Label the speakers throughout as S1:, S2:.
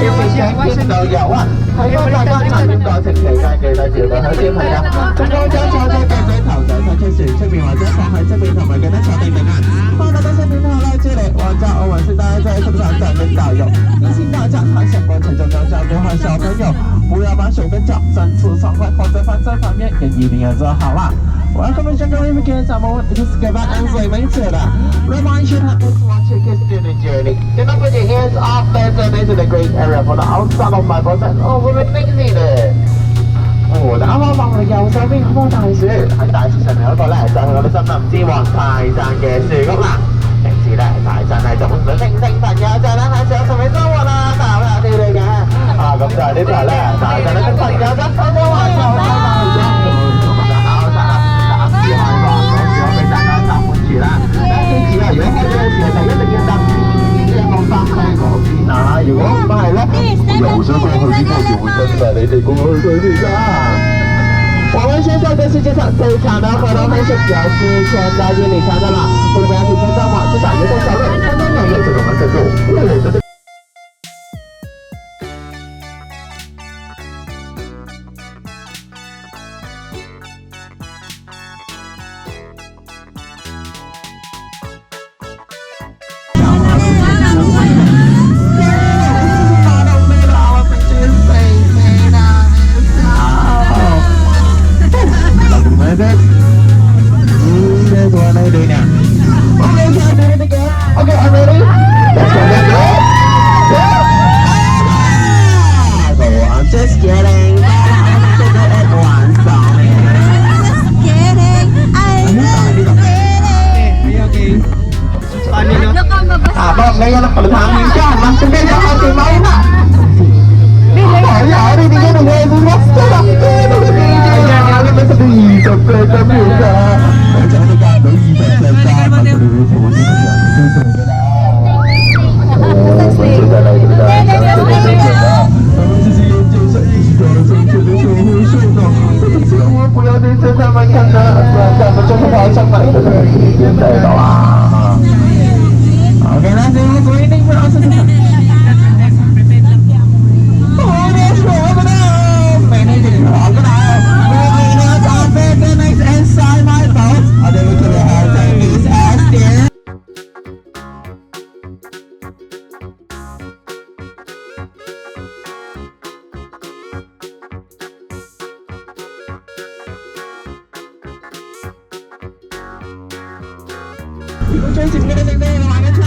S1: 請兼導遊啊，提供大家參觀過程期間記得照顧好小朋友，仲有將坐車腳仔頭仔伸出船出面或者放喺側邊，同埋記得坐定定啊！歡迎大家身邊好來這裡，我叫歐文，是大家在這上站的導遊。提醒大家，探險過程中要照顧好小朋友，不要把手跟腳伸出窗外或者放在旁邊，也一定要坐好啦。Welcome to Jungle River Kids. I'm Owen. This is Gavin and Swimming to Remind you that this one tickets to the journey. Do not put your hands off the into the great area for the outside of my boat and over the big. 哦，啱啱望我哋右手邊嗰棵大樹，喺大樹上面嗰個咧就係我哋森林之王泰山嘅樹屋啦。平時咧泰山係總想聽聽朋友就咧喺上上面生活啦，大有啲嚟嘅。啊，咁就係呢排咧，泰山咧啲朋友就偷偷玩又偷大咗，同埋考察啦，暫時開放，嗰時我俾大家參觀住啦。大家記住啊，如果開咗嘅時候就一定要搭呢一個翻去嗰邊啊，如果唔係咧，游水過去應該就會跟埋你哋過去對面㗎。我們現在在世界上最長的河流是有4000多英里長的啦，不如不要提前到網，至少有個小路，3天2夜就能完成路。這 Okay, I'm ready. Let's go, let's go. Yeah. So I'm just kidding. I'm gonna go at one song.
S2: Just kidding. I'm just kidding.
S1: 啊，不過唔緊要啦，我哋探險家係嘛，準備咗好條毛啦。哎呀，你點解同我我真係你咪十20隻咁樣㗎？我真係加唔到20隻㗎，佢哋會同我啲朋友追上㗎啦。哦，我最近嚟㗎啦，這是研究生一起的正確的守護術呢，這個千萬不要對着他們看的，不然他們就會跑上來的，一定帶到啊。OK，那最後 waiting for us to Oh, there's crocodile. Moving out of the next inside my boat. I don't care how take this ass there. 如果最前面嘅正正玩緊槍啊！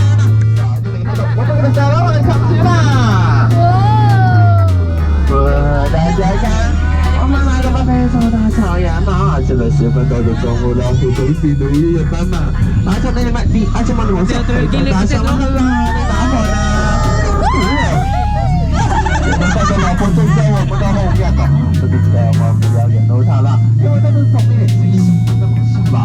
S1: 我們嘅小老闆上去啦！哇，大家看，我們來到了非洲大草原嘛，現在十分多的動物，老虎、狗、犀牛、野斑馬，而且那裡面，你而且嘛，你往下，大象啦，你哪會啊？我們帶着老婆正在我們的後面呢，這個千萬不要惹怒它了，因為它是叢林裡最凶猛的猛獸吧。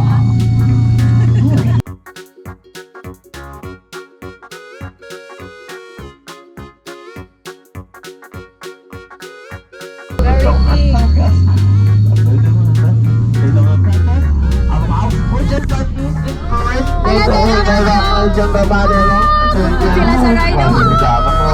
S2: Sila sa ride, oh.
S1: 我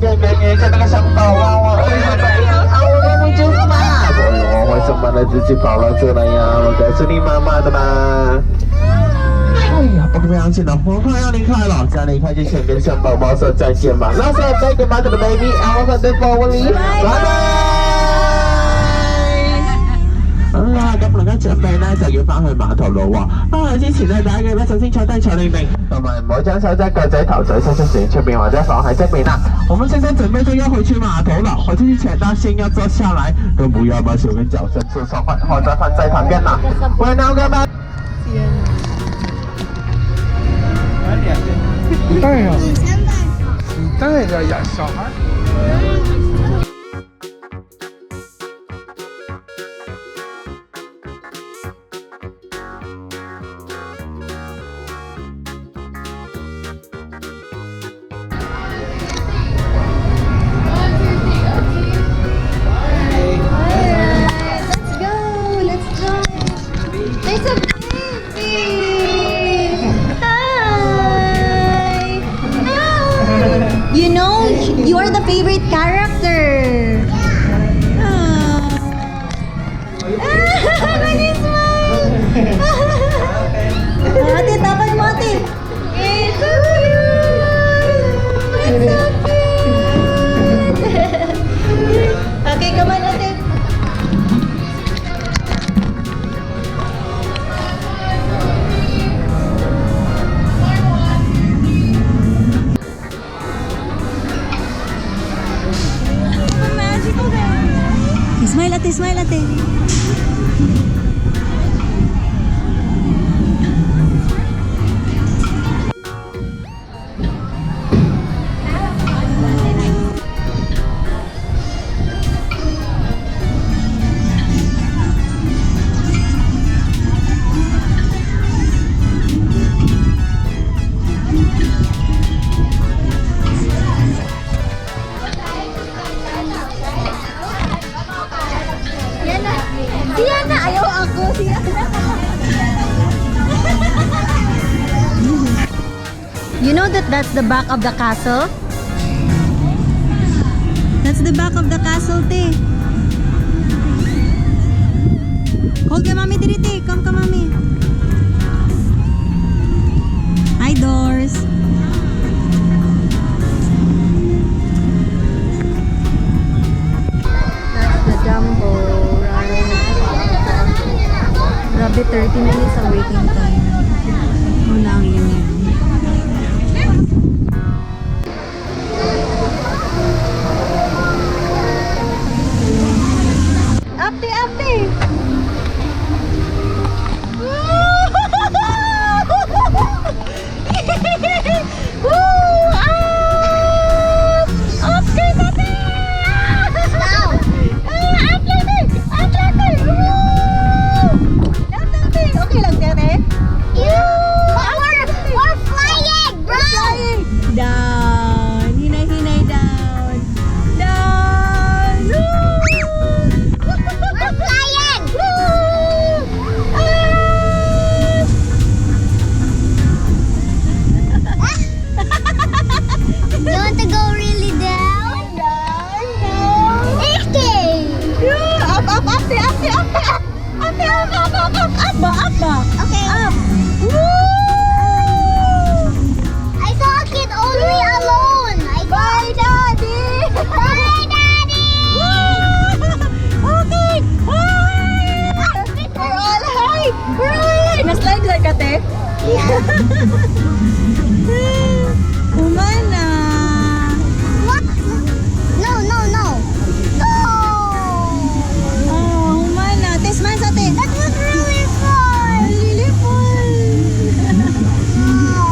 S1: 刚看那个小宝娃娃，为什么啊？我们就是妈。哎呦，为什么呢？自己跑到这来呀？我告诉你妈妈的嘛。哎呀，不过不要紧了，我快要离开了。在离开之前，跟小宝宝说再见吧。那 say goodbye to the baby elephant before we leave. 拜拜。好啦，咁大家準備咧就要翻去碼頭咯喎。翻去之前咧，大家記得首先坐低坐定定，同埋唔好將手仔、腳仔、頭仔伸出船出邊或者放喺側邊啦。我們現在準備就要回去碼頭了，回去之前呢，先要坐下來，都不要把手跟腳伸出窗外或者放在旁邊啦。喂，now 干嘛？
S3: 你帶上，你帶着呀，小孩。
S2: Let's go! Let's go! There's a baby! Hi! Hi! You know, you're the favorite character. Ah. Ah, nag-smile! Ate, tapad mo, ate. It's so cute! It's so cute! Okay, come on, ate. Smile, ate, smile, ate. Yana. Si Yana, ayaw ako. Si Yana. You know that that's the back of the castle? That's the back of the castle, te. Hold ka, Mami, diri, te. Come ka, Mami. Hi, doors. That's the Dumbo ride. Grabe, 30 minutes ang waiting time. Wala ang yun. Up te, up te! Woo! Up! Up kay tate! Ah, up lang te! Up lang te! Woo! Up lang te! Okay lang te?
S4: We're flying, bro!
S2: Flying! Down! Hinay-hinay down! Down! Woo!
S4: We're flying!
S2: Woo! Ah!
S4: You want to go really down?
S2: Down, down.
S4: Okay.
S2: Yeah, up, up, up, te, up, te, up, te, up. Up, te, up, up, up, up, up ba, up ba?
S4: Okay.
S2: Up. Woo!
S4: I saw a kid only alone. I saw.
S2: Bye, Daddy!
S4: Bye, Daddy!
S2: Okay! Hi! We're all high! We're all high! Na-slide lang ka, te? Humana!
S4: What? No. No!
S2: Oh, humana. Te, smile sa te.
S4: That was really fun!
S2: Really fun!
S4: Oh.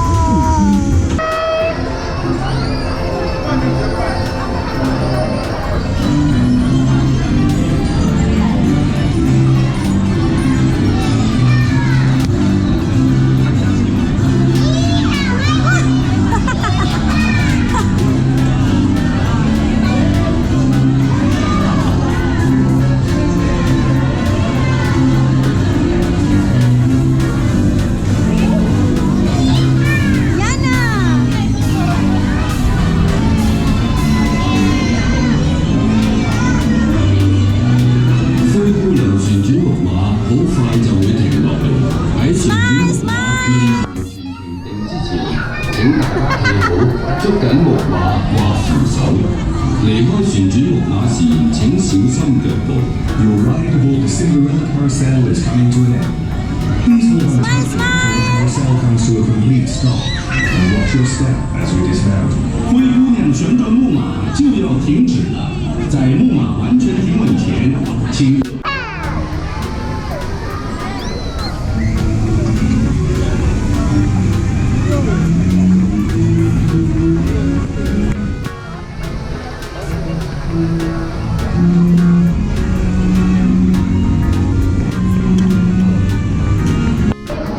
S5: 離開旋轉木馬時，請小心腳步。
S6: Your ride aboard the Cinderella Carousel is coming to an end. Please hold on tightly until the carousel comes to a complete stop and watch your step as you dismount.
S5: 灰姑娘旋轉木馬就要停止了，在木馬完全停穩前，請。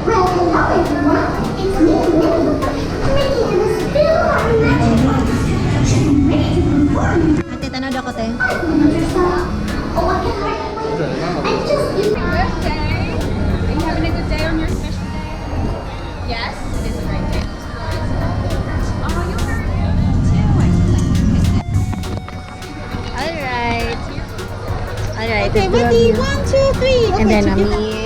S4: Well, hello, everyone. It's me, Minnie. Mickey and the PhilharMagic Orchestra. I'm ready to perform.
S2: Ate, tanaw daw ko, te.
S4: Oh, I can hardly wait. I just
S7: Birthday. Are you having a good day on your special day? Yes, it is a great day. Oh, you're very beautiful too. I just like to kiss it.
S2: Alright. Alright.
S8: Okay, ready? One, two, three.
S2: And
S8: Okay,
S2: then,
S8: together.
S2: Ami.